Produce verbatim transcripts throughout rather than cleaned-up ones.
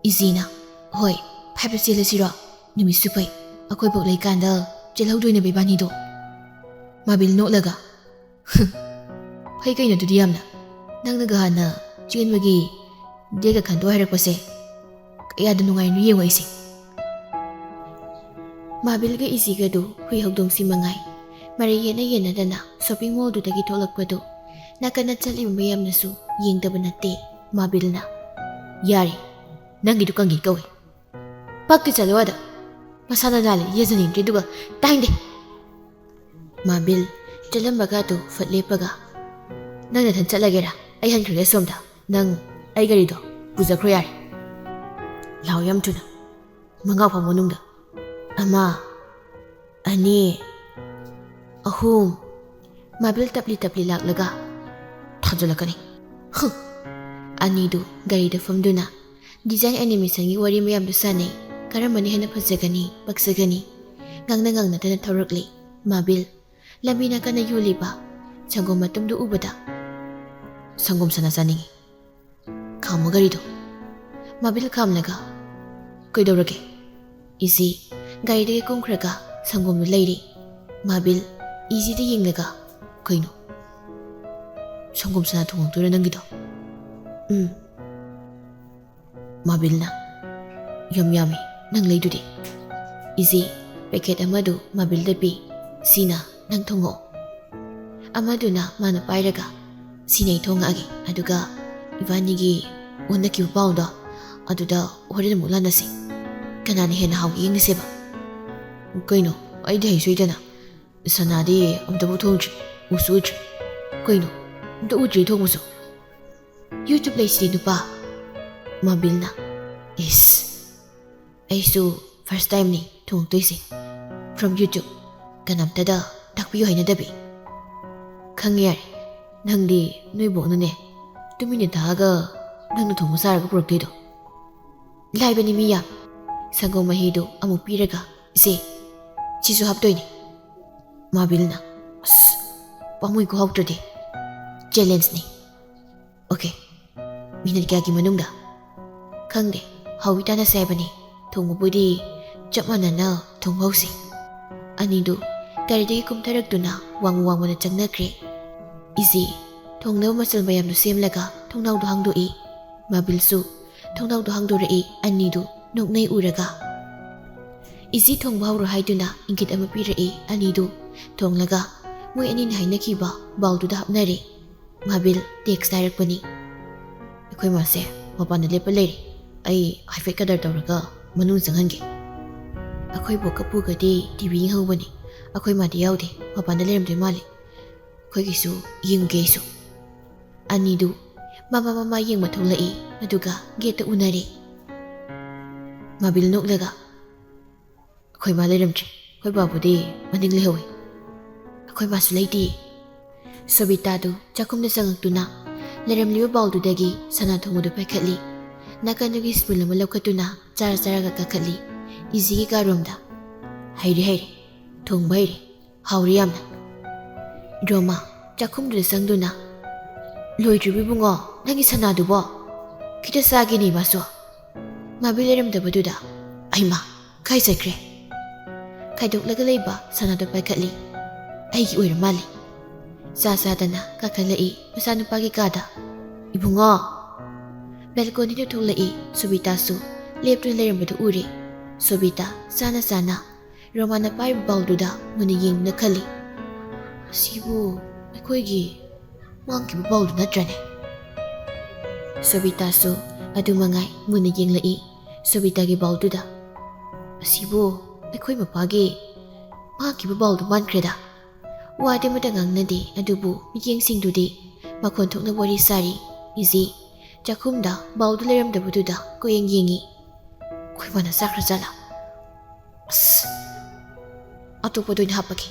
ꯏꯆꯦꯅ, "ꯍꯣꯏ, ꯍꯥꯏꯐꯦꯠ ꯆꯦꯜꯂꯁꯤꯔꯣ? ꯅꯨꯃꯤꯠꯁꯨ ꯐꯩ, ꯑꯩꯈꯣꯏ ꯕꯣꯛ ꯂꯩꯀꯥꯟꯗ ꯆꯦꯜꯍꯧꯗꯣꯏꯅꯦꯕ ꯏꯕꯥꯅꯤꯗꯣ"꯫ ꯃꯥꯕꯤꯜ ꯅꯣꯛꯂꯒ, "ꯐꯩ ꯀꯩꯅꯣ ꯑꯗꯨꯗꯤ ꯌꯥꯝꯅ, ꯅꯪꯅꯒ ꯍꯥꯟꯅ ꯆꯦꯟꯕꯒꯤ ꯗꯦꯠꯀ ꯈꯟꯗꯣꯛ ꯍꯥꯏꯔꯛꯄꯁꯦ꯫ ꯀꯌꯥꯗ ꯅꯨꯡꯉꯥꯏꯅꯣ ꯌꯦꯡꯉꯣ ꯑꯩꯁꯦ"꯫ ꯃꯥꯕꯤꯜꯒ ꯏꯆꯦꯒꯗꯨ ꯍꯨꯏ ꯍꯧꯗꯣꯡꯁꯤ ꯃꯉꯥꯏ ꯃꯔꯩ ꯌꯦꯠꯅ ꯌꯦꯠꯅꯗꯅ ꯁꯣꯄꯤꯡ ꯃꯣꯜꯗꯨꯗꯒꯤ ꯊꯣꯛꯂꯛꯄꯗꯨ ꯅꯥꯀꯟꯗ ꯆꯠꯂꯤꯕ ꯃꯌꯥꯝꯅꯁꯨ ꯌꯦꯡꯗꯕ ꯅꯠꯇꯦ꯫ ꯃꯥꯕꯤꯜꯅ, "ꯌꯥꯔꯦ, ꯅꯪꯒꯤꯗꯨ ꯀꯪꯒꯤꯠ ꯀꯧꯏ꯫ ꯄꯛꯇꯤ ꯆꯠꯂꯣ ꯑꯗ꯫ ꯃꯁꯥꯅ ꯂꯥꯜꯂꯦ ꯌꯦꯡꯖꯅꯤꯡꯗ꯭ꯔꯦ ꯑꯗꯨꯒ ꯇꯥꯏꯡꯗꯦ"꯫ ꯃꯥꯕꯤꯜ ꯆꯠꯂꯝꯕꯒꯗꯨ ꯐꯠ ꯂꯦꯞꯄꯒ, "ꯅꯪ ꯅꯊꯟ ꯆꯠꯂꯒꯦꯔꯥ? ꯑꯩ ꯍꯟꯈ꯭ꯔꯒꯦ ꯑꯁꯣꯝꯗ꯫ ꯅꯪ ꯑꯩ ꯒꯥꯔꯤꯗꯣ ꯄꯨꯖꯈ꯭ꯔꯣ ꯌꯥꯔꯦ꯫ ꯂꯥꯛꯑꯣ ꯌꯥꯝ ꯊꯨꯅ꯫ ꯃꯉꯥ ꯐꯥꯎ ꯃꯅꯨꯡꯗ꯫ ꯑꯃ, ꯑꯅꯤ, ꯑꯍꯨꯝ"꯫ ꯃꯥꯕꯤꯜ ꯇꯞꯂꯤ ꯇꯞꯂꯤ ꯂꯥꯛꯂꯒ, "ꯊꯥꯖꯤꯜꯂꯛꯀꯅꯤ"꯫ ꯍꯨꯝ꯫ ꯑꯅꯤꯗꯨ ꯒꯥꯔꯤꯗ ꯐꯝꯗꯨꯅ ꯗꯤꯖꯥꯏꯟ ꯑꯦꯅꯤꯃꯦꯁꯟꯒꯤ ꯋꯥꯔꯤ ꯃꯌꯥꯝꯗꯨ ꯁꯥꯟꯅꯩ꯫ ꯀꯔꯝꯕꯅ ꯍꯦꯟꯅ ꯐꯖꯒꯅꯤ, ꯄꯛꯆꯒꯅꯤ? ꯉꯥꯡꯅ ꯉꯥꯡꯅꯗꯅ ꯊꯧꯔꯛꯂꯤ꯫ ꯃꯥꯕꯤꯜ ꯂꯝꯕꯤ ꯅꯥꯀꯟꯗ ꯌꯣꯜꯂꯤꯕ ꯁꯪꯒꯣꯝ ꯃꯇꯨꯝꯗꯨ ꯎꯕꯗ, "ꯁꯪꯒꯣꯝ ꯁꯅꯥ ꯆꯥꯅꯤꯡꯉꯤ꯫ ꯈꯥꯝꯃꯣ ꯒꯥꯔꯤꯗꯣ"꯫ ꯃꯥꯕꯤꯜ ꯈꯥꯝꯂꯒ, "ꯀꯩꯗꯧꯔꯒꯦ?" ꯏꯆꯦ ꯒꯥꯔꯤꯗꯒꯤ ꯀꯨꯝꯈ꯭ꯔꯒ ꯁꯪꯒꯣꯝꯗꯨ ꯂꯩꯔꯤ꯫ ꯃꯥꯕꯤꯜ ꯏꯆꯦꯗ ꯌꯦꯡꯂꯒ, "ꯀꯩꯅꯣ? ꯁꯪꯒꯣꯝ ꯁꯅꯥ ꯊꯣꯡꯉꯛꯇꯣꯏꯔꯣ ꯅꯪꯒꯤꯗꯣ?" "ꯎꯝ"꯫ ꯃꯥꯕꯤꯜꯅ, "ꯌꯥꯝ ꯌꯥꯝꯃꯤ ꯅꯪ ꯂꯩꯗꯨꯗꯤ"꯫ ꯏꯆꯦ ꯄꯦꯀꯦꯠ ꯑꯃꯗꯨ ꯃꯥꯕꯤꯜꯗ ꯄꯤ꯫ "ꯁꯤꯅ ꯅꯪ ꯊꯣꯡꯉꯛꯑꯣ"꯫ ꯑꯃꯗꯨꯅ ꯃꯥꯅ ꯄꯥꯏꯔꯒ, "ꯁꯤꯅ ꯑꯩ ꯊꯣꯡꯉꯛꯑꯒꯦ, ꯑꯗꯨꯒ ꯏꯕꯥꯅꯤꯒꯤ ꯑꯣꯟꯅꯈꯤꯕ ꯄꯥꯎꯗꯣ ꯑꯗꯨꯗ ꯍꯣꯔꯦꯟ ꯑꯃꯨꯛ ꯂꯥꯟꯅꯁꯤ꯫ ꯀꯅꯥꯅ ꯍꯦꯟꯅ ꯍꯥꯎꯒꯦ ꯌꯦꯡꯉꯁꯦꯕ"꯫ "ꯀꯩꯅꯣ, ꯑꯩꯗꯤ ꯍꯩꯁꯨ ꯍꯩꯇꯅ꯫ ꯁꯅꯥꯗꯤ ꯑꯝꯇꯕꯨ ꯊꯣꯡꯗ꯭ꯔꯤ, ꯎꯁꯨ ꯎꯗ꯭ꯔꯤ꯫ ꯀꯩꯅꯣ, ꯑꯝꯇ ꯎꯗ꯭ꯔꯤ ꯊꯣꯡꯕꯁꯨ꯫ YouTube ꯂꯩꯁꯤꯗꯤ ꯅꯨꯄꯥ"꯫ ꯃꯥꯕꯤꯜꯅ, "ꯏꯁ, ꯑꯩꯁꯨ first timeꯅꯤ ꯊꯣꯡꯉꯛꯇꯣꯏꯁꯦ꯫ From YouTube, ꯀꯅꯥꯝꯇꯗ ꯇꯥꯛꯄꯤꯌꯨ ꯍꯥꯏꯅꯗꯕꯤ"꯫ "ꯈꯪꯉꯦ ꯌꯥꯔꯦ, ꯅꯪꯗꯤ ꯅꯣꯏ ꯕꯣꯛꯅꯅꯦ ꯇꯨꯃꯤꯟꯅ ꯊꯛꯑꯒ ꯅꯪꯅ ꯊꯣꯡꯕ ꯆꯥꯔꯒ ꯄꯨꯔꯛꯇꯣꯏꯗꯣ꯫ ꯂꯥꯏꯕꯅꯤ ꯃꯤ ꯌꯥꯝ"꯫ ꯁꯪꯒꯣꯝ ꯃꯍꯤꯗꯨ ꯑꯃꯨꯛ ꯄꯤꯔꯒ, "ꯏꯆꯦ, ꯁꯤꯁꯨ ꯍꯥꯞꯇꯣꯏꯅꯦ"꯫ ꯃꯥꯕꯤꯜꯅ, "ꯑꯁ, ꯄꯥꯝꯃꯨꯏꯀꯣ ꯍꯥꯎꯇ꯭ꯔꯗꯤ꯫ Challengeꯅꯤ꯫ Okay, ꯃꯤꯅꯤꯠ ꯀꯌꯥꯒꯤ ꯃꯅꯨꯡꯗ?" "ꯈꯪꯗꯦ, ꯍꯧꯏ ꯇꯥꯟꯅꯁꯦ ꯍꯥꯏꯕꯅꯤ꯫ ꯊꯣꯡꯕꯕꯨꯗꯤ ꯆꯞ ꯃꯥꯟꯅꯅ ꯊꯣꯡꯍꯧꯁꯤ꯫ ꯑꯅꯤꯗꯨ ꯒꯥꯔꯤꯗꯒꯤ ꯀꯨꯝꯊꯔꯛꯇꯨꯅ ꯋꯥꯡꯃ ꯋꯥꯡꯃꯗ ꯆꯪꯅꯈ꯭ꯔꯦ꯫ ꯏꯖꯤ ꯊꯣꯡꯅꯕ ꯃꯆꯜ ꯃꯌꯥꯝꯗꯨ ꯁꯦꯝꯂꯒ ꯊꯣꯡꯅꯥꯎꯗꯨ ꯍꯥꯡꯗꯣꯛꯏ꯫ ꯃꯥꯕꯤꯜꯁꯨ ꯊꯣꯡꯅꯥꯎꯗꯨ ꯍꯥꯡꯗꯣꯔꯛꯏ꯫ ꯑꯅꯤꯗꯨ ꯅꯣꯛꯅꯩ ꯎꯔꯒ꯫ ꯏꯖꯤ ꯊꯣꯡꯕ ꯍꯧꯔꯣ ꯍꯥꯏꯗꯨꯅ ꯏꯪꯒꯤꯠ ꯑꯃ ꯄꯤꯔꯛꯏ꯫ ꯑꯅꯤꯗꯨ ꯊꯣꯡꯂꯒ ꯃꯣꯏ ꯑꯅꯤꯅ ꯍꯥꯏꯅꯈꯤꯕ ꯕꯥꯎꯜꯗꯨꯗ ꯍꯥꯞꯅꯔꯦ꯫ ꯃꯥꯕꯤꯜ ꯇꯦꯛꯁ ꯊꯥꯔꯛꯄꯅꯤ꯫ "ꯑꯩꯈꯣꯏ ꯃꯥꯁꯦ ꯃꯄꯥꯟꯗ ꯂꯦꯞꯄ ꯂꯩꯔꯦ꯫ ꯑꯩ ꯍꯥꯏꯐꯦꯠ ꯀꯗꯔ ꯇꯧꯔꯒ ꯃꯅꯨꯡ ꯆꯪꯍꯟꯒꯦ꯫" "ꯑꯩꯈꯣꯏ ꯕꯣꯛꯀ ꯄꯨꯒꯗꯤ ꯇꯤ ꯚꯤ ꯌꯦꯡꯍꯧꯕꯅꯤ꯫ ꯑꯩꯈꯣꯏ ꯃꯥꯗꯤ ꯌꯥꯎꯗꯦ, ꯃꯄꯥꯟꯗ ꯂꯩꯔꯝꯗꯣꯏ ꯃꯥꯜꯂꯤ꯫ ꯑꯩꯈꯣꯏꯒꯤꯁꯨ ꯌꯦꯡꯒꯦ ꯑꯩꯁꯨ꯫" ꯑꯅꯤꯗꯨ ꯃꯃꯥ ꯃꯃꯥ ꯌꯦꯡꯕ ꯊꯣꯛꯂꯛꯏ꯫ ꯑꯗꯨꯒ ꯒꯦꯠꯇ ꯎꯅꯔꯦ꯫ ꯃꯥꯕꯤꯜ ꯅꯣꯛꯂꯒ, "ꯑꯩꯈꯣꯏ ꯃꯥ ꯂꯩꯔꯝꯗ꯭ꯔꯦ꯫ ꯑꯩꯈꯣꯏ ꯕꯥꯕꯨꯗꯤ ꯃꯅꯤꯡ ꯂꯩꯍꯧꯏ꯫ ꯑꯩꯈꯣꯏ ꯃꯥꯁꯨ ꯂꯩꯇꯦ꯫" ꯁꯣꯕꯤꯇꯥꯗꯨ ꯆꯥꯛꯈꯨꯝꯗ ꯆꯪꯉꯛꯇꯨꯅ ꯂꯩꯔꯝꯂꯤꯕ ꯕꯥꯎꯜꯗꯨꯗꯒꯤ ꯁꯅꯥ ꯊꯣꯡꯕꯗꯨ ꯄꯥꯏꯈꯠꯂꯤ꯫ ꯅꯥꯀꯟꯗꯒꯤ ꯁ꯭ꯄꯨꯟ ꯑꯃ ꯂꯧꯈꯠꯇꯨꯅ ꯆꯥꯔ ꯆꯥꯔꯒ ꯀꯥꯈꯠꯂꯤ꯫ ꯏꯖꯤꯒꯤ ꯀꯥꯔꯣꯝꯗ, "ꯍꯩꯔꯦ, ꯍꯩꯔꯦ꯫ ꯊꯣꯡꯕ ꯍꯩꯔꯦ꯫ ꯍꯥꯎꯔꯦ ꯌꯥꯝꯅ꯫" ꯔꯣꯃꯥ ꯆꯥꯛꯈꯨꯝꯗꯨꯗ ꯆꯪꯗꯨꯅ, "ꯂꯣꯏꯗ꯭ꯔꯤꯕ ꯏꯕꯨꯡꯉꯣ, ꯅꯪꯒꯤ ꯁꯅꯥꯗꯨꯕꯣ? ꯈꯤꯇ ꯆꯥꯒꯦꯅꯦ ꯏꯃꯥꯁꯨ꯫" ꯃꯥꯕꯤ ꯂꯩꯔꯝꯗꯕꯗꯨꯗ, "ꯑꯩꯃ, ꯀꯥꯏ ꯆꯠꯈ꯭ꯔꯦ?" ꯈꯥꯏꯗꯣꯛꯂꯒ ꯂꯩꯕ ꯁꯅꯥꯗꯣ ꯄꯥꯏꯈꯠꯂꯤ꯫ "ꯑꯩꯒꯤ ꯑꯣꯏꯔ ꯃꯥꯜꯂꯦ꯫" ꯆꯥ ꯆꯥꯗꯅ ꯀꯥꯈꯠꯂꯛꯏ ꯃꯆꯥꯅꯨꯄꯥꯒꯤ ꯀꯥꯗ꯫ "ꯏꯕꯨꯡꯉꯣ!" ꯕꯦꯜꯀꯣꯅꯤꯗ ꯊꯣꯛꯂꯛꯏ ꯁꯣꯕꯤꯇꯥꯁꯨ꯫ ꯂꯦꯞꯇꯨꯅ ꯂꯩꯔꯝꯕꯗꯨ ꯎꯔꯦ꯫ ꯁꯣꯕꯤꯇꯥ ꯆꯥꯅ ꯆꯥꯅ ꯔꯣꯃꯥꯅ ꯄꯥꯏꯔꯤꯕ ꯕꯥꯎꯜꯗꯨꯗ ꯃꯨꯟꯅ ꯌꯦꯡꯗꯨꯅ ꯈꯜꯂꯤ, "ꯑꯁꯤꯕꯨ ꯑꯩꯈꯣꯏꯒꯤ ꯃꯥꯡꯈꯤꯕ ꯕꯥꯎꯜꯗꯨ ꯅꯠꯇ꯭ꯔꯅꯦ?" ꯁꯣꯕꯤꯇꯥꯁꯨ ꯑꯗꯨ ꯃꯉꯥꯏ ꯃꯨꯟꯅ ꯌꯦꯡꯂꯛꯏ ꯁꯣꯕꯤꯇꯥꯒꯤ ꯕꯥꯎꯜꯗꯨꯗ꯫ "ꯑꯁꯤꯕꯨ ꯑꯩꯈꯣꯏ ꯃꯄꯥꯒꯤ ꯃꯥꯡꯈꯤꯕ ꯕꯥꯎꯜꯗꯨ ꯃꯥꯟꯈ꯭ꯔꯦꯗ꯫" ꯋꯥꯗꯤ ꯑꯃꯠꯇ ꯉꯥꯡꯅꯗꯦ, ꯑꯗꯨꯕꯨ ꯃꯤꯠꯌꯦꯡꯁꯤꯡꯗꯨꯗꯤ ꯃꯈꯣꯟ ꯊꯣꯛꯅ ꯋꯥꯔꯤ ꯁꯥꯔꯤ꯫ ꯏꯖꯤ ꯆꯥꯛꯈꯨꯝꯗ ꯕꯥꯎꯜꯗꯨ ꯂꯩꯔꯝꯗꯕꯗꯨꯗ ꯀꯣꯏꯌꯦꯡ ꯌꯦꯡꯉꯤ꯫ "ꯑꯩꯈꯣꯏ ꯃꯥꯅ ꯆꯥꯈ꯭ꯔ ꯖꯥꯠꯂꯥ? ꯑꯁ, ꯑꯇꯣꯞꯄꯗ ꯑꯣꯏꯅ ꯍꯥꯞꯄꯒꯦ꯫"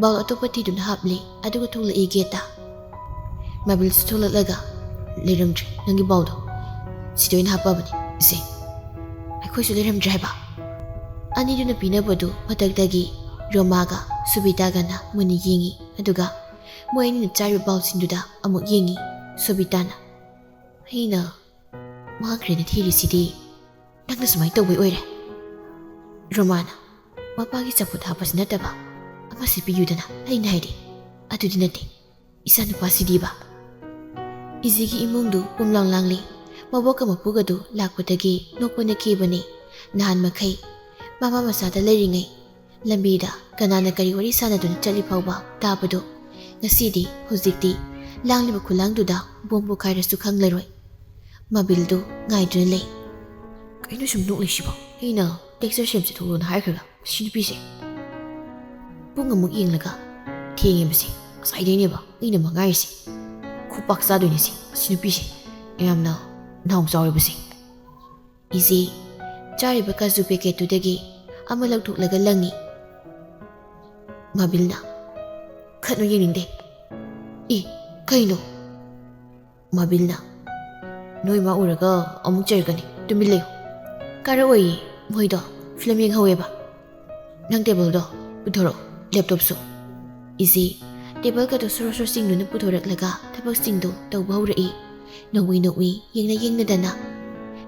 ꯕꯥꯎꯜ ꯑꯇꯣꯞꯄ ꯊꯤꯗꯨꯅ ꯍꯥꯞꯂꯤ, ꯑꯗꯨꯒ ꯊꯣꯛꯂꯛꯏ ꯒꯦꯠꯇ꯫ ꯃꯥꯕꯤꯜꯁꯨ ꯊꯣꯛꯂꯛꯂꯒ, "ꯂꯩꯔꯝꯗ꯭ꯔꯦ ꯅꯪꯒꯤ ꯕꯥꯎꯜꯗꯣ꯫ ꯁꯤꯗ ꯑꯣꯏꯅ ꯍꯥꯞꯄꯕꯅꯤ ꯏꯆꯦ꯫ ꯑꯩꯈꯣꯏꯁꯨ ꯂꯩꯔꯝꯗ꯭ꯔꯦ ꯍꯥꯏꯕ?" ꯑꯅꯤꯗꯨꯅ ꯄꯤꯅꯕꯗꯨ ꯃꯊꯛꯇꯒꯤ ꯔꯣꯃꯥꯒ ꯁꯨꯕꯤꯇꯥꯒꯅ ꯃꯨꯟꯅ ꯌꯦꯡꯉꯤ, ꯑꯗꯨꯒ ꯃꯣꯏ ꯑꯅꯤꯅ ꯆꯥꯔꯤꯕ ꯕꯥꯎꯜꯁꯤꯡꯗꯨꯗ ꯑꯃꯨꯛ ꯌꯦꯡꯉꯤ꯫ ꯁꯨꯕꯤꯇꯥꯅ, "ꯑꯩꯅ ꯃꯥꯡꯈ꯭ꯔꯦꯅ ꯊꯤꯔꯤꯁꯤꯗꯤ ꯅꯪꯅ ꯁꯨꯃꯥꯏꯅ ꯇꯧꯕꯩ ꯑꯣꯏꯔꯦ꯫ ꯔꯣꯃꯥꯅ ꯃꯄꯥꯒꯤ ꯆꯝꯐꯨꯠ ꯍꯥꯞꯄꯁꯨ ꯅꯠꯇꯕ ꯑꯃ ꯁꯤ ꯄꯤꯌꯨꯗꯅ ꯑꯩꯅ ꯍꯥꯏꯗꯤ꯫ ꯑꯗꯨꯗꯤ ꯅꯠꯇꯦ, ꯏꯆꯥꯅꯨꯄꯥꯁꯤꯗꯤꯕ꯫ ꯏꯖꯤꯒꯤ ꯏꯃꯨꯡꯗꯨ ꯄꯨꯝꯂꯥꯡ ꯂꯥꯡꯂꯤ꯫ ꯃꯕꯣꯛꯀ ꯃꯄꯨꯒꯗꯨ ꯂꯥꯛꯄꯗꯒꯤ ꯅꯣꯛꯄꯅ ꯀꯦꯕꯅꯤ꯫ ꯅꯍꯥꯟ ꯃꯈꯩ ꯃꯃꯥ ꯃꯆꯥꯗ ꯂꯩꯔꯤꯉꯩ ꯂꯝꯕꯤꯗ ꯀꯅꯥꯅ ꯀꯔꯤ ꯋꯥꯔꯤ ꯁꯥꯟꯅꯗꯨꯅ ꯆꯠꯂꯤ ꯐꯥꯎꯕ ꯇꯥꯕꯗꯣ, ꯉꯁꯤꯗꯤ ꯍꯧꯖꯤꯛꯇꯤ ꯂꯥꯡꯂꯤꯕ ꯈꯨꯂꯥꯡꯗꯨꯗ ꯕꯣꯝ ꯄꯣꯈꯥꯏꯔꯁꯨ ꯈꯪꯂꯔꯣꯏ꯫ ꯃꯥꯕꯤꯜꯗꯨ ꯉꯥꯏꯗꯨꯅ ꯂꯩ꯫ ꯀꯩꯅꯣ ꯁꯨꯝ ꯅꯣꯛꯂꯤꯁꯤꯕꯣ? ꯑꯩꯅ ꯇꯦꯛꯁꯇ ꯁꯦꯝ ꯆꯠꯊꯣꯛꯂꯣꯅ ꯍꯥꯏꯈ꯭ꯔꯒ ꯁꯤ ꯅꯨꯄꯤꯁꯦ꯫ ꯄꯨꯡ ꯑꯃꯨꯛ ꯌꯦꯡꯂꯒ, ꯊꯦꯡꯉꯦꯕꯁꯦ, ꯉꯁꯥꯏꯗꯩꯅꯦꯕ ꯑꯩꯅ ꯃꯉꯥꯏꯔꯤꯁꯦ꯫ ꯈꯨꯄꯥꯛ ꯆꯥꯗꯣꯏꯅꯦ ꯁꯤ, ꯁꯤ ꯅꯨꯄꯤꯁꯦ꯫ ꯌꯥꯝꯅ ꯅꯥꯎ ꯆꯥꯎꯔꯤꯕꯁꯦ꯫ ꯏꯆꯦ, ꯆꯥꯔꯤꯕ ꯀꯥꯖꯨ ꯄꯦꯀꯦꯠꯇꯨꯗꯒꯤ ꯑꯃ ꯂꯧꯊꯣꯛꯂꯒ ꯂꯪꯉꯤ꯫ ꯃꯥꯕꯤꯜꯅ, "ꯈꯠꯅ ꯌꯦꯡꯅꯤꯡꯗꯦ꯫" "ꯏ, ꯀꯩꯅꯣ?" ꯃꯥꯕꯤꯜꯅ, "ꯅꯣꯏ ꯃꯥ ꯎꯔꯒ ꯑꯃꯨꯛ ꯆꯩꯔꯛꯀꯅꯤ, ꯇꯨꯃꯤꯟ ꯂꯩꯌꯨ꯫" "ꯀꯥꯔꯛꯑꯣꯏꯌꯦ, ꯃꯣꯏꯗꯣ ꯐꯤꯂꯝ ꯌꯦꯡꯍꯧꯋꯦꯕ꯫" "ꯅꯪ ꯇꯦꯕꯜꯗꯣ ꯄꯨꯊꯣꯔꯛꯑꯣ, ꯂꯦꯞꯇꯣꯞꯁꯨ꯫" ꯏꯆꯦ, ꯇꯦꯕꯜꯒꯗꯣ ꯁꯣꯔꯣ ꯁꯣꯔꯣ ꯆꯤꯡꯗꯨꯅ ꯄꯨꯊꯣꯔꯛꯂꯒ ꯊꯕꯛꯁꯤꯡꯗꯨ ꯇꯧꯕ ꯍꯧꯔꯛꯏ꯫ ꯅꯣꯡꯃꯤ ꯅꯣꯡꯃꯤ, ꯌꯦꯡꯅ ꯌꯦꯡꯅꯗꯅ꯫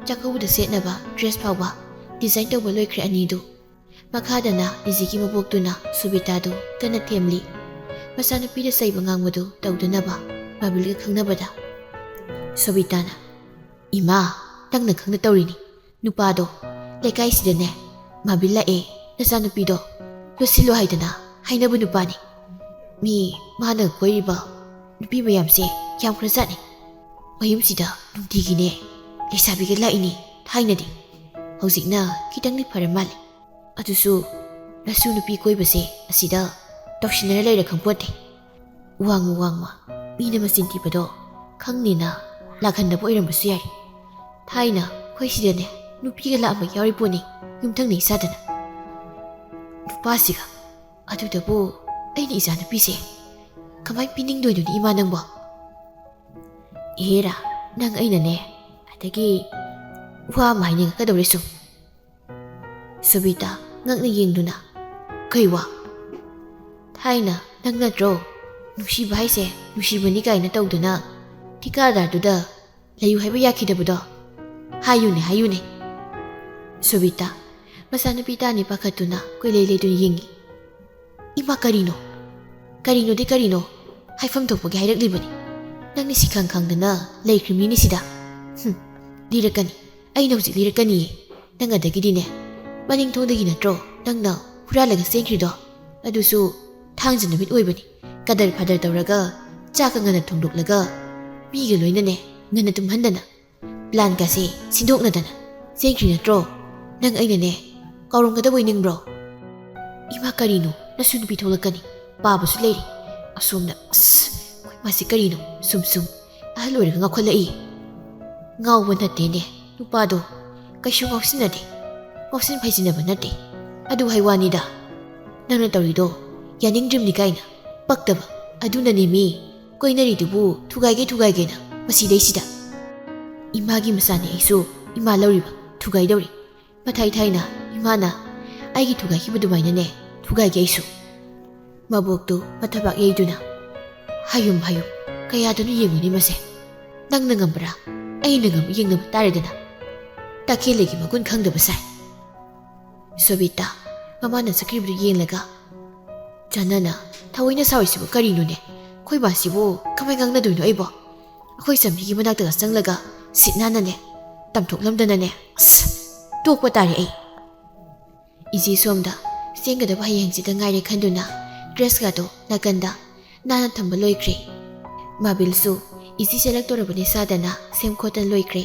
ꯆꯥꯛꯀꯧꯕꯗ ꯁꯦꯠꯅꯕ ꯗ꯭ꯔꯦꯁ ꯐꯥꯎꯕ ꯗꯤꯖꯥꯏꯟ ꯇꯧꯕ ꯂꯣꯏꯈ꯭ꯔꯦ ꯑꯅꯤꯗꯨ꯫ ꯃꯈꯥꯗꯅ ꯏꯖꯤꯒꯤ ꯃꯕꯣꯛꯇꯨꯅ ꯁꯣꯕꯤꯇꯥꯗꯨ ꯀꯟꯅ ꯊꯦꯝꯂꯤ꯫ ꯃꯆꯥꯅꯨꯄꯤꯗ ꯆꯩꯕ ꯉꯥꯡꯕꯗꯨ ꯇꯧꯗꯅꯕ ꯃꯥꯕꯤꯜꯒ ꯈꯪꯅꯕꯗ꯫ ꯁꯣꯕꯤꯇꯥꯅ, "ꯏꯃꯥ, ꯅꯪꯅ ꯈꯪꯅ ꯇꯧꯔꯤꯅꯤ꯫ ꯅꯨꯄꯥꯗꯣ ꯂꯩꯀꯥꯏꯁꯤꯗꯅꯦ, ꯃꯥꯕꯤꯜ ꯂꯥꯛꯑꯦ, ꯅꯆꯥꯅꯨꯄꯤꯗꯣ ꯂꯣꯠꯁꯤꯜꯂꯨ ꯍꯥꯏꯗꯅ ꯍꯥꯏꯅꯕ ꯅꯨꯄꯥꯅꯤ꯫ ꯃꯤ ꯃꯥꯅ ꯀꯣꯏꯔꯤꯕ ꯅꯨꯄꯤ ꯃꯌꯥꯝꯁꯦ ꯌꯥꯝꯈ꯭ꯔꯖꯥꯠꯅꯤ꯫ ꯃꯌꯨꯝꯁꯤꯗ ꯅꯨꯡꯇꯤꯒꯤꯅꯦ ꯂꯩꯁꯥꯕꯤꯒ ꯂꯥꯛꯏꯅꯤ ꯊꯥꯏꯅꯗꯤ꯫ ꯍꯧꯖꯤꯛꯅ ꯈꯤꯇꯪꯗꯤ ꯐꯔ ꯃꯥꯜꯂꯦ꯫ ꯑꯗꯨꯁꯨ ꯔꯥꯁꯨ ꯅꯨꯄꯤ ꯀꯣꯏꯕꯁꯦ ꯑꯁꯤꯗ ꯇꯧꯁꯤꯟꯅꯔ ꯂꯩꯔ ꯈꯪꯄꯣꯠꯇꯦ꯫ ꯋꯥꯡꯃ ꯋꯥꯡꯃ ꯃꯤꯅ ꯃꯆꯤꯟ ꯊꯤꯕꯗꯣ ꯈꯪꯅꯤꯅ ꯂꯥꯛꯍꯟꯗꯕ ꯑꯣꯏꯔꯝꯕꯁꯨ ꯌꯥꯏ꯫ ꯊꯥꯏꯅ ꯑꯩꯈꯣꯏ ꯁꯤꯗꯅꯦ ꯅꯨꯄꯤꯒ ꯂꯥꯛꯑꯝꯕ ꯌꯥꯎꯔꯤ ꯄꯣꯠꯅꯤ, ꯌꯨꯝꯊꯪꯅꯩ ꯆꯥꯗꯅ꯫ ꯅꯨꯄꯥꯁꯤꯒ꯫ ꯑꯗꯨꯗꯕꯨ ꯑꯩꯅ ꯏꯆꯥ ꯅꯨꯄꯤꯁꯦ ꯀꯃꯥꯏꯅ ꯄꯤꯅꯤꯡꯗꯣꯏꯅꯣꯅꯦ ꯏꯃꯥ ꯅꯪꯕꯣ?" "ꯏꯍꯦꯔꯥ, ꯅꯪ ꯑꯩꯅꯅꯦ ꯑꯗꯒꯤ ꯋꯥ ꯑꯃ ꯍꯥꯏꯅꯤꯡꯉꯛꯀꯗꯧꯔꯦ ꯁꯨꯝ꯫" ꯁꯨꯕꯤꯇꯥ ꯉꯛꯅ ꯌꯦꯡꯗꯨꯅ, "ꯀꯩ ꯋꯥ?" "ꯊꯥꯏꯅ ꯅꯪ ꯅꯠꯇ꯭ꯔꯣ ꯅꯨꯡꯁꯤꯕ ꯍꯥꯏꯁꯦ ꯅꯨꯡꯁꯤꯕꯅꯤ ꯀꯥꯏꯅ ꯇꯧꯗꯅ ꯊꯤꯀꯥꯗꯥꯔꯗꯨꯗ ꯂꯩꯌꯨ ꯍꯥꯏꯕ ꯌꯥꯈꯤꯗꯕꯗꯣ?" ꯍꯥꯏꯌꯨꯅꯦ, ꯍꯥꯏꯌꯨꯅꯦ꯫ ꯁꯣꯕꯤꯇꯥ, ꯃꯆꯥꯅꯨꯄꯤ ꯇꯥꯅꯤ ꯄꯥꯈꯠꯇꯨꯅ ꯀꯣꯏꯂꯩ ꯂꯩꯗꯨꯅ ꯌꯦꯡꯉꯤ꯫ "ꯏꯃꯥ, ꯀꯔꯤꯅꯣ? ꯀꯔꯤꯅꯣꯗꯤ ꯀꯔꯤꯅꯣ? ꯍꯥꯏꯐꯝ ꯊꯣꯛꯄꯒꯤ ꯍꯥꯏꯔꯛꯂꯤꯕꯅꯤ꯫ ꯅꯪꯅ ꯁꯤ ꯈꯪ ꯈꯪꯗꯅ ꯂꯩꯈ꯭ꯔꯤꯕꯅꯤꯅꯦ ꯁꯤꯗ꯫ ꯍꯨꯝ, ꯂꯤꯔꯛꯀꯅꯤ꯫ ꯑꯩꯅ ꯍꯧꯖꯤꯛ ꯂꯤꯔꯛꯀꯅꯤꯌꯦ꯫ ꯅꯪ ꯑꯗꯒꯤꯗꯤꯅꯦ, ꯃꯅꯤꯡ ꯊꯣꯡꯗꯒꯤ ꯅꯠꯇ꯭ꯔꯣ ꯅꯪꯅ ꯍꯨꯔꯥꯜꯂꯒ ꯆꯦꯟꯈ꯭ꯔꯤꯗꯣ? ꯑꯗꯨꯁꯨ ꯊꯥꯡꯖ ꯅꯨꯃꯤꯠ ꯑꯣꯏꯕꯅꯤ꯫ ꯀꯗꯔ ꯐꯗꯔ ꯇꯧꯔꯒ ꯆꯥꯛꯀ ꯉꯟꯅ ꯊꯣꯡꯗꯣꯛꯂꯒ ꯃꯤꯒ ꯂꯣꯏꯅꯅꯦ ꯉꯟꯅ ꯇꯨꯝꯍꯟꯗꯅ ꯄ꯭ꯂꯥꯟꯒꯁꯦ ꯁꯤꯟꯗꯣꯛꯅꯗꯅ ꯆꯦꯟꯈ꯭ꯔꯤ ꯅꯠꯇ꯭ꯔꯣ? ꯅꯪ ꯑꯩꯅꯅꯦ ꯀꯥꯎꯔꯝꯒꯗꯕꯣꯏ ꯅꯤꯡꯕ꯭ꯔꯣ?" "ꯏꯃꯥ, ꯀꯔꯤꯅꯣ? ꯅꯁꯨ ꯅꯨꯄꯤ ꯊꯣꯛꯂꯛꯀꯅꯤ꯫ ꯄꯥꯕꯁꯨ ꯂꯩꯔꯤ꯫ ꯑꯁꯣꯝꯗ, ꯑꯁ, ꯃꯁꯤ ꯀꯔꯤꯅꯣ? ꯁꯨꯝ ꯁꯨꯝ ꯑꯍꯜ ꯑꯣꯏꯔꯒ ꯉꯥꯎꯈꯠꯂꯛꯏ꯫" "ꯉꯥꯎꯕ ꯅꯠꯇꯦꯅꯦ ꯅꯨꯄꯥꯗꯣ꯫ ꯀꯩꯁꯨ ꯉꯥꯎꯁꯤꯟꯅꯗꯦ꯫ ꯉꯥꯎꯁꯤꯟ ꯐꯩꯖꯤꯟꯅꯕ ꯅꯠꯇꯦ꯫ ꯑꯗꯨ ꯍꯥꯏ ꯋꯥꯅꯤꯗ꯫ ꯅꯪꯅ ꯇꯧꯔꯤꯗꯣ ꯌꯥꯅꯤꯡꯗ꯭ꯔꯤꯕꯅꯤ ꯀꯥꯏꯅ꯫ ꯄꯛꯇꯕ꯫ ꯑꯗꯨꯅꯅꯦ ꯃꯤ ꯀꯣꯏꯅꯔꯤꯗꯨꯕꯨ ꯊꯨꯒꯥꯏꯒꯦ ꯊꯨꯒꯥꯏꯒꯦꯅ ꯃꯁꯤꯗꯩꯁꯤꯗ꯫ ꯏꯃꯥꯒꯤ ꯃꯆꯥꯅꯤ ꯑꯩꯁꯨ ꯏꯃꯥ ꯂꯧꯔꯤꯕ꯫ ꯊꯨꯒꯥꯏꯗꯧꯔꯤ꯫ ꯃꯊꯥꯏ ꯊꯥꯏꯅ ꯏꯃꯥꯅ ꯑꯩꯒꯤ ꯊꯨꯒꯥꯏꯈꯤꯕ ꯑꯗꯨꯃꯥꯏꯅꯅꯦ ꯊꯨꯒꯥꯏꯒꯦ ꯑꯩꯁꯨ꯫" ꯃꯕꯣꯛꯇꯨ ꯃꯊꯕꯥꯛ ꯌꯩꯗꯨꯅ, "ꯍꯥꯏꯌꯨꯝ, ꯍꯥꯏꯌꯨꯝ, ꯀꯌꯥꯗꯅꯣ ꯌꯦꯡꯉꯨꯅꯦ ꯃꯁꯦ꯫ ꯅꯪꯅ ꯉꯝꯕ꯭ꯔꯥ? ꯑꯩꯅ ꯉꯝꯕ ꯌꯦꯡꯅꯕ ꯇꯥꯔꯦꯗꯅ꯫ ꯇꯥꯈꯦꯜꯂꯩꯒꯤ ꯃꯒꯨꯟ ꯈꯪꯗꯕ ꯁꯥꯏ꯫" ꯁꯣꯕꯤꯇꯥ, ꯃꯃꯥꯅ ꯆꯠꯈ꯭ꯔꯤꯕꯗꯨ ꯌꯦꯡꯂꯒ, "ꯆꯅꯅ ꯊꯑꯣꯏꯅ ꯁꯥꯎꯔꯤꯁꯤꯕꯨ ꯀꯔꯤꯅꯣꯅꯦ? ꯑꯩꯈꯣꯏ ꯃꯥꯁꯤꯕꯨ ꯀꯃꯥꯏ ꯉꯥꯡꯅꯗꯣꯏꯅꯣ ꯑꯩꯕꯣ?" ꯑꯩꯈꯣꯏ ꯆꯝꯕꯤꯒꯤ ꯃꯅꯥꯛꯇꯒ ꯆꯪꯂꯒ ꯁꯤꯠ ꯅꯥꯟꯅꯅꯦ ꯇꯝꯊꯣꯛꯂꯝꯗꯅꯅꯦ꯫ ꯑꯁ! ꯇꯣꯛꯄ ꯇꯥꯔꯦ ꯑꯩ꯫ ꯏꯆꯦ ꯁꯣꯝꯗ ꯆꯦꯟꯒꯗꯕ ꯍꯌꯦꯡꯁꯤꯗ ꯉꯥꯏꯔꯦ ꯈꯟꯗꯨꯅ ꯗ꯭ꯔꯦꯁꯀꯗꯣ ꯅꯥꯀꯟꯗ ꯅꯥꯟꯅ ꯊꯝꯕ ꯂꯣꯏꯈ꯭ꯔꯦ꯫ ꯃꯥꯕꯤꯜꯁꯨ ꯏꯆꯦ ꯆꯦꯜꯂꯛꯇꯣꯔꯕꯅꯤ ꯁꯥꯗꯅ ꯁꯦꯝ ꯈꯣꯠꯇꯅ ꯂꯣꯏꯈ꯭ꯔꯦ꯫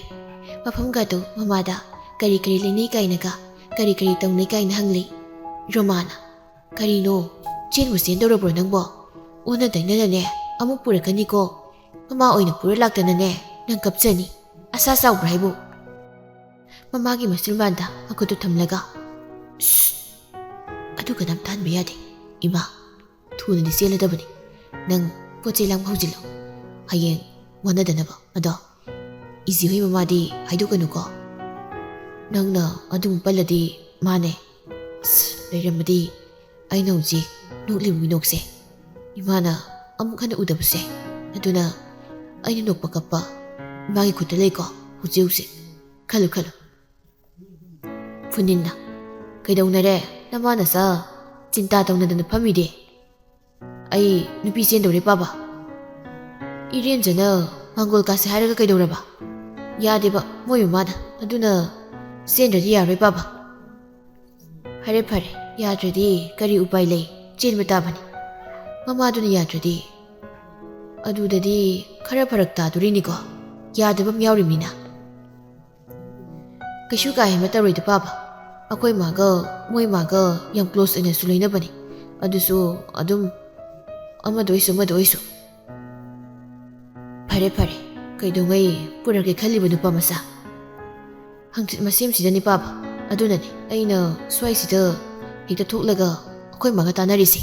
ꯃꯐꯝꯒꯗꯣ ꯃꯃꯥꯗ ꯀꯔꯤ ꯀꯔꯤ ꯂꯩꯅꯩ ꯀꯥꯏꯅꯒ, ꯀꯔꯤ ꯀꯔꯤ ꯇꯧꯅꯩ ꯀꯥꯏꯅ ꯍꯪꯂꯤ꯫ ꯔꯣꯃꯥꯅ, "ꯀꯔꯤꯅꯣ? ꯆꯦꯟꯕꯨ ꯆꯦꯟꯗꯧꯔꯕ꯭ꯔꯣ ꯅꯪꯕꯣ? ꯑꯣꯟꯅ ꯇꯩꯅꯅꯅꯦ ꯑꯃꯨꯛ ꯄꯨꯔꯛꯀꯅꯤꯀꯣ꯫ ꯃꯃꯥ ꯑꯣꯏꯅ ꯄꯨꯔ ꯂꯥꯛꯇꯅꯅꯦ ꯅꯪ ꯀꯞꯆꯅꯤ꯫ ꯑꯁꯥ ꯆꯥꯎꯕ꯭ꯔꯥ ꯍꯥꯏꯕꯨ?" ꯃꯃꯥꯒꯤ ꯃꯆꯤꯟꯕꯥꯟꯗ ꯃꯈꯨꯠꯇꯨ ꯊꯝꯂꯒ, "ꯁꯁ! ꯑꯗꯨ ꯀꯅꯥꯝ ꯇꯥꯍꯟꯕ ꯌꯥꯗꯦ꯫ ꯏꯃꯥ, ꯊꯨꯅꯗꯤ ꯆꯦꯜꯂꯗꯕꯅꯤ꯫ ꯅꯪ ꯄꯣꯠ ꯆꯩ ꯂꯥꯡꯕ ꯍꯧꯖꯤꯜꯂꯣ꯫ ꯍꯌꯦꯡ ꯋꯥꯅꯗꯅꯕ꯫ ꯑꯗꯣ ꯏꯖꯤ ꯍꯣꯏ ꯃꯃꯥꯗꯤ ꯍꯥꯏꯗꯣꯛꯀꯅꯨꯀꯣ꯫ ꯅꯪꯅ ꯑꯗꯨꯝ ꯄꯜꯂꯗꯤ ꯃꯥꯅꯦ꯫ ꯑꯁ, ꯂꯩꯔꯝꯃꯗꯤ ꯑꯩꯅ ꯍꯧꯖꯤꯛ ꯅꯣꯛꯂꯤꯕ ꯃꯤꯅꯣꯛꯁꯦ ꯏꯃꯥꯅ ꯑꯃꯨꯛ ꯍꯟꯅ ꯎꯗꯕꯁꯦ꯫ ꯑꯗꯨꯅ ꯑꯩꯅ ꯅꯣꯛꯄ ꯀꯞꯄ ꯏꯃꯥꯒꯤ ꯈꯨꯠꯇ ꯂꯩꯀꯣ ꯍꯧꯖꯤꯛ ꯍꯧꯖꯤꯛ꯫" ꯈꯜꯂꯨ ꯈꯜꯂꯨ꯫ ꯐꯨꯅꯤꯟꯅ, "ꯀꯩꯗꯧꯅꯔꯦ? ꯅꯃꯥ ꯅꯆꯥ ꯆꯤꯟꯇꯥ ꯇꯧꯅꯗꯅ ꯐꯝꯃꯤꯗꯤ?" "ꯑꯩ ꯅꯨꯄꯤ ꯆꯦꯟꯗꯧꯔꯦ ꯄꯥꯕ꯫ ꯏꯔꯦꯟꯖꯅ ꯃꯥꯡꯒꯣꯜ ꯀꯥꯁꯦ ꯍꯥꯏꯔꯒ ꯀꯩꯗꯧꯔꯕ? ꯌꯥꯗꯦꯕ ꯃꯣꯏ ꯃꯃꯥꯅ, ꯑꯗꯨꯅ ꯆꯦꯟꯗ꯭ꯔꯗꯤ ꯌꯥꯔꯣꯏ ꯄꯥꯕ꯫" "ꯐꯔꯦ ꯐꯔꯦ, ꯌꯥꯗ꯭ꯔꯗꯤ ꯀꯔꯤ ꯎꯄꯥꯏ ꯂꯩ? ꯆꯦꯟꯕ ꯇꯥꯕꯅꯤ꯫ ꯃꯃꯥꯗꯨꯅ ꯌꯥꯗ꯭ꯔꯗꯤ꯫ ꯑꯗꯨꯗꯗꯤ ꯈꯔ ꯐꯔꯛ ꯇꯥꯗꯣꯔꯤꯅꯤꯀꯣ, ꯌꯥꯗꯕ ꯑꯃ ꯌꯥꯎꯔꯤꯕꯅꯤꯅ꯫" "ꯀꯩꯁꯨ ꯀꯥ ꯍꯦꯟꯕ ꯇꯧꯔꯣꯏꯗ ꯄꯥꯕ꯫ ꯑꯩꯈꯣꯏ ꯃꯥꯒ ꯃꯣꯏ ꯃꯥꯒ ꯌꯥꯝ ꯀ꯭ꯂꯣꯁ ꯑꯣꯏꯅꯁꯨ ꯂꯣꯏꯅꯕꯅꯤ꯫ ꯑꯗꯨꯁꯨ ꯑꯗꯨꯝ ꯑꯃꯗ ꯑꯣꯏꯁꯨ ꯑꯃꯗ ꯑꯣꯏꯁꯨ꯫" "ꯐꯔꯦ ꯐꯔꯦ, ꯀꯩꯗꯧꯉꯩ ꯄꯨꯔꯛꯀꯦ ꯈꯜꯂꯤꯕ ꯅꯨꯄꯥ ꯃꯆꯥ?" "ꯍꯪꯆꯤꯠ ꯃꯁꯦꯝꯁꯤꯗꯅꯤ ꯄꯥꯕ꯫ ꯑꯗꯨꯅꯅꯦ ꯑꯩꯅ ꯁ꯭ꯋꯥꯏꯁꯤꯗ ꯍꯦꯛꯇ ꯊꯣꯛꯂꯒ ꯑꯩꯈꯣꯏ ꯃꯥꯒ ꯇꯥꯟꯅꯔꯤꯁꯦ꯫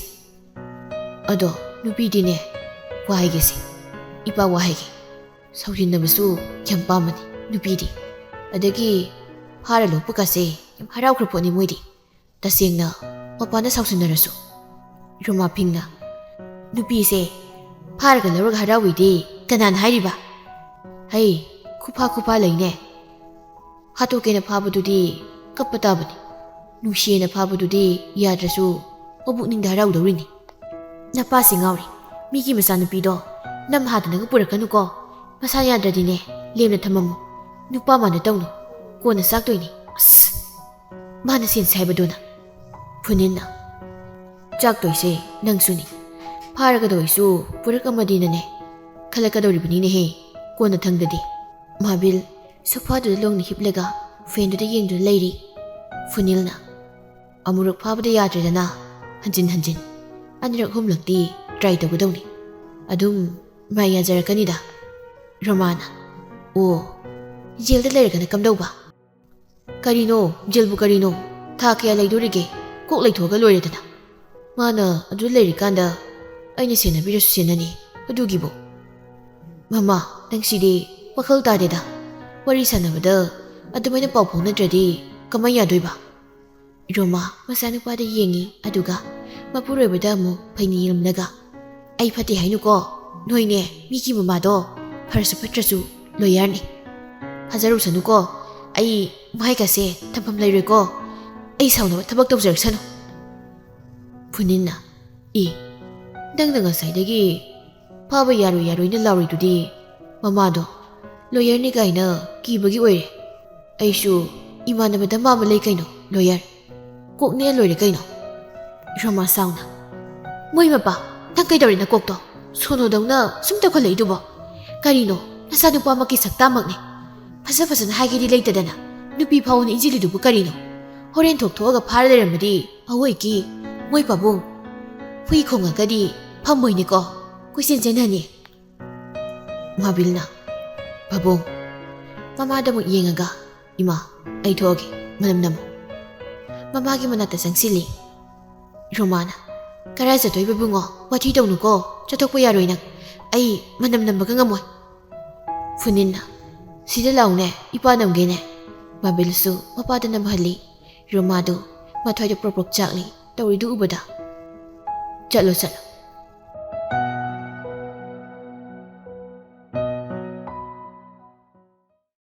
ꯑꯗꯣ ꯅꯨꯄꯤꯗꯤꯅꯦ, ꯋꯥ ꯍꯥꯏꯒꯦꯁꯦ, ꯏꯄꯥ ꯋꯥ ꯍꯥꯏꯒꯦ, ꯁꯥꯎꯖꯤꯟꯅꯕꯁꯨ ꯌꯥꯝ ꯄꯥꯝꯕꯅꯤ ꯅꯨꯄꯤꯗꯤ꯫ ꯑꯗꯒꯤ ꯐꯥꯔ ꯂꯣꯛꯄ ꯀꯥꯁꯦ ꯌꯥꯝ ꯍꯔꯥꯎꯈ꯭ꯔ ꯄꯣꯠꯅꯤ ꯃꯣꯏꯗꯤ, ꯇꯁꯦꯡꯅ ꯃꯄꯥꯟꯗ ꯁꯥꯎꯁꯤꯟꯅꯔꯁꯨ꯫" ꯔꯣꯃꯥ ꯐꯤꯡꯅ, "ꯅꯨꯄꯤꯁꯦ ꯐꯥꯔꯒ ꯂꯧꯔꯒ ꯍꯔꯥꯎꯏꯗꯤ ꯀꯅꯥꯅ ꯍꯥꯏꯔꯤꯕ? ꯍꯩ, ꯈꯨꯐꯥ ꯈꯨꯐꯥ ꯂꯩꯅꯦ꯫ ꯍꯥꯠꯇꯣꯛꯀꯦꯅ ꯐꯥꯕꯗꯨꯗꯤ ꯀꯞꯄ ꯇꯥꯕꯅꯤ꯫ ꯅꯨꯡꯁꯤꯌꯦꯅ ꯐꯥꯕꯗꯨꯗꯤ ꯌꯥꯗ꯭ꯔꯁꯨ ꯃꯕꯨꯛꯅꯤꯡꯗ ꯍꯔꯥꯎꯗꯧꯔꯤꯅꯤ꯫ ꯅꯄꯥꯁꯤ ꯉꯥꯎꯔꯦ꯫ ꯃꯤꯒꯤ ꯃꯆꯥꯅꯨꯄꯤꯗꯣ ꯅꯝ ꯍꯥꯗꯅꯒ ꯄꯨꯔꯛꯀꯅꯨꯀꯣ꯫ ꯃꯁꯥ ꯌꯥꯗ꯭ꯔꯗꯤꯅꯦ, ꯂꯦꯝꯅ ꯊꯝꯃꯝꯃꯨ꯫ ꯅꯨꯄꯥ ꯃꯥꯟꯗ ꯇꯧꯅꯨ꯫ ꯀꯣꯟꯅ ꯆꯥꯛꯇꯣꯏꯅꯤ꯫" ꯑꯁ! ꯃꯥꯅ ꯁꯦꯟꯁꯦ ꯍꯥꯏꯕꯗꯨꯅ꯫ ꯐꯨꯅꯤꯟꯅ, "ꯆꯥꯛꯇꯣꯏꯁꯦ ꯅꯪꯁꯨꯅꯤ꯫ ꯐꯥꯔꯒꯗ ꯑꯣꯏꯁꯨ ꯄꯨꯔꯛꯑꯝꯃꯗꯤꯅꯅꯦ ꯈꯜꯂꯛꯀꯗꯧꯔꯤꯕꯅꯤꯅꯦꯍꯦ, ꯀꯣꯟꯅ ꯊꯪꯗꯗꯤ꯫" ꯃꯥꯕꯤꯜ ꯁꯣꯐꯥꯗꯨꯗ ꯂꯣꯡꯅ ꯍꯤꯞꯂꯒ ꯐꯦꯟꯗꯨꯗ ꯌꯦꯡꯗꯨꯅ ꯂꯩꯔꯤ꯫ ꯐꯨꯅꯤꯜꯅ, "ꯑꯃꯨꯔꯛ ꯐꯥꯕꯗ ꯌꯥꯗ꯭ꯔꯦꯗꯅ, ꯍꯟꯖꯤꯟ ꯍꯟꯖꯤꯟ ꯑꯅꯤꯔꯛ ꯑꯍꯨꯝꯂꯛꯇꯤ ꯇ꯭ꯔꯥꯏ ꯇꯧꯒꯗꯧꯅꯤ꯫ ꯑꯗꯨꯝ ꯃꯥꯏ ꯌꯥꯖꯔꯛꯀꯅꯤꯗ꯫" ꯔꯣꯃꯥꯅ, "ꯑꯣ, ꯖꯦꯜꯗ ꯂꯩꯔꯒꯅ ꯀꯝꯗꯧꯕ?" "ꯀꯔꯤꯅꯣ? ꯖꯦꯜꯕꯨ ꯀꯔꯤꯅꯣ? ꯊꯥ ꯀꯌꯥ ꯂꯩꯗꯣꯔꯤꯒꯦ? ꯀꯣꯛ ꯂꯩꯊꯣꯛꯑꯒ ꯂꯣꯏꯔꯦꯗꯅ꯫ ꯃꯥꯅ ꯑꯗꯨ ꯂꯩꯔꯤꯀꯥꯟꯗ ꯑꯩꯅ ꯁꯦꯟꯅꯕꯤꯔꯁꯨ ꯁꯦꯟꯅꯅꯤ꯫ ꯑꯗꯨꯒꯤꯕꯨ꯫" "ꯃꯃꯥ, ꯅꯪꯁꯤꯗꯤ ꯋꯥꯈꯜ ꯇꯥꯗꯦꯗ꯫ ꯋꯥꯔꯤ ꯁꯥꯟꯅꯕꯗ ꯑꯗꯨꯃꯥꯏꯅ ꯄꯥꯎ ꯐꯥꯎꯅꯗ꯭ꯔꯗꯤ ꯀꯃꯥꯏ ꯌꯥꯗꯣꯏꯕ?" ꯔꯣꯃꯥ ꯃꯆꯥꯅꯨꯄꯥꯗ ꯌꯦꯡꯉꯤ, ꯑꯗꯨꯒ ꯃꯄꯨꯔꯣꯏꯕꯗ ꯑꯃꯨꯛ ꯐꯩꯅ ꯌꯦꯡꯂꯝꯂꯒ, "ꯑꯩ ꯐꯠꯇꯦ ꯍꯥꯏꯅꯨꯀꯣ꯫ ꯅꯣꯏꯅꯦ, ꯃꯤꯒꯤ ꯃꯃꯥꯗꯣ ꯐꯔꯁꯨ ꯐꯠꯇ꯭ꯔꯁꯨ ꯂꯣꯌꯔꯅꯤ꯫ ꯊꯥꯖꯔꯨꯁꯅꯨꯀꯣ꯫ ꯑꯩ ꯃꯥꯏꯒꯁꯦ ꯊꯝꯐꯝ ꯂꯩꯔꯣꯏꯀꯣ꯫ ꯑꯩ ꯁꯥꯎꯅꯕ ꯊꯕꯛ ꯇꯧꯖꯔꯛꯁꯅꯨ꯫ ꯐꯨꯅꯤꯟꯅ, "ꯏ, ꯅꯪꯅ ꯉꯁꯥꯏꯗꯒꯤ ꯐꯥꯕ ꯌꯥꯔꯣꯏ ꯌꯥꯔꯣꯏꯅ ꯂꯥꯎꯔꯤꯗꯨꯗꯤ ꯃꯃꯥꯗꯣ ꯂꯣꯌꯔꯅꯤ ꯀꯥꯏꯅ ꯀꯤꯕꯒꯤ ꯑꯣꯏꯔꯦ꯫ ꯑꯩꯁꯨ ꯏꯃꯥꯟꯅꯕꯗ ꯃꯥ ꯑꯃ ꯂꯩ ꯀꯩꯅꯣ, ꯂꯣꯌꯔ꯫ ꯀꯣꯛ ꯅꯦꯛꯑ ꯂꯣꯏꯔꯦ ꯀꯩꯅꯣ꯫" ꯔꯣꯃꯥ ꯁꯥꯎꯅ, "ꯃꯣꯏ ꯃꯄꯥ, ꯅꯪ ꯀꯩꯗꯧꯔꯦ ꯅꯀꯣꯛꯇꯣ? ꯁꯣꯅꯣꯗꯧꯅ ꯁꯨꯝ ꯇꯧꯈꯠꯂꯛꯏꯗꯨꯕꯣ? ꯀꯔꯤꯅꯣ, ꯅꯆꯥꯅꯨꯄꯥꯃꯛꯀꯤ ꯁꯛꯇꯥꯃꯛꯅꯦ꯫ ꯐꯖ ꯐꯖꯅ ꯍꯥꯏꯒꯦꯗꯤ ꯂꯩꯇꯗꯅ ꯅꯨꯄꯤ ꯐꯥꯎꯅ ꯏꯟꯁꯤꯜꯂꯤꯗꯨꯕꯨ ꯀꯔꯤꯅꯣ? ꯍꯣꯔꯦꯟ ꯊꯣꯛ ꯊꯣꯛꯑꯒ ꯐꯥꯔ ꯂꯩꯔꯝꯃꯗꯤ ꯑꯋꯣꯏꯀꯤ ꯃꯣꯏ ꯄꯥꯕꯨꯡ ꯍꯨꯏ ꯈꯣꯡꯉꯒꯗꯤ ꯐꯝꯃꯣꯏꯅꯦꯀꯣ, ꯀꯣꯏꯆꯦꯟ ꯆꯦꯟꯍꯟꯅꯤ꯫" ꯃꯥꯕꯤꯜꯅ, "ꯄꯥꯕꯨꯡ꯫" ꯃꯃꯥꯗ ꯑꯃꯨꯛ ꯌꯦꯡꯉꯒ, "ꯏꯃꯥ, ꯑꯩ ꯊꯣꯛꯑꯒꯦ, ꯃꯅꯝ ꯅꯝꯃꯨ꯫" ꯃꯃꯥꯒꯤ ꯃꯅꯥꯛꯇ ꯆꯪꯁꯤꯜꯂꯤ꯫ ꯔꯣꯃꯥꯅ, "ꯀꯔꯥꯏ ꯆꯠꯇꯣꯏꯕ ꯏꯕꯨꯡꯉꯣ? ꯋꯥꯊꯤ ꯇꯧꯅꯨꯀꯣ, ꯆꯠꯊꯣꯛꯄ ꯌꯥꯔꯣꯏ ꯅꯪ꯫ ꯑꯩ ꯃꯅꯝ ꯅꯝꯕꯒ ꯉꯝꯃꯣꯏ꯫" ꯐꯨꯅꯤꯟꯅ, "ꯁꯤꯗ ꯂꯥꯎꯅꯦ, ꯏꯄꯥ ꯅꯝꯒꯦꯅꯦ꯫" ꯃꯥꯕꯤꯜꯁꯨ ꯃꯄꯥꯗ ꯅꯝꯍꯜꯂꯤ꯫ ꯔꯣꯃꯥꯗꯨ ꯃꯊ꯭ꯋꯥꯏꯗ ꯄ꯭ꯔꯣꯛ ꯄ꯭ꯔꯣꯛ ꯆꯥꯛꯂꯤ ꯇꯧꯔꯤꯗꯨ ꯎꯕꯗ꯫ "ꯆꯠꯂꯣ, ꯆꯠꯂꯣ,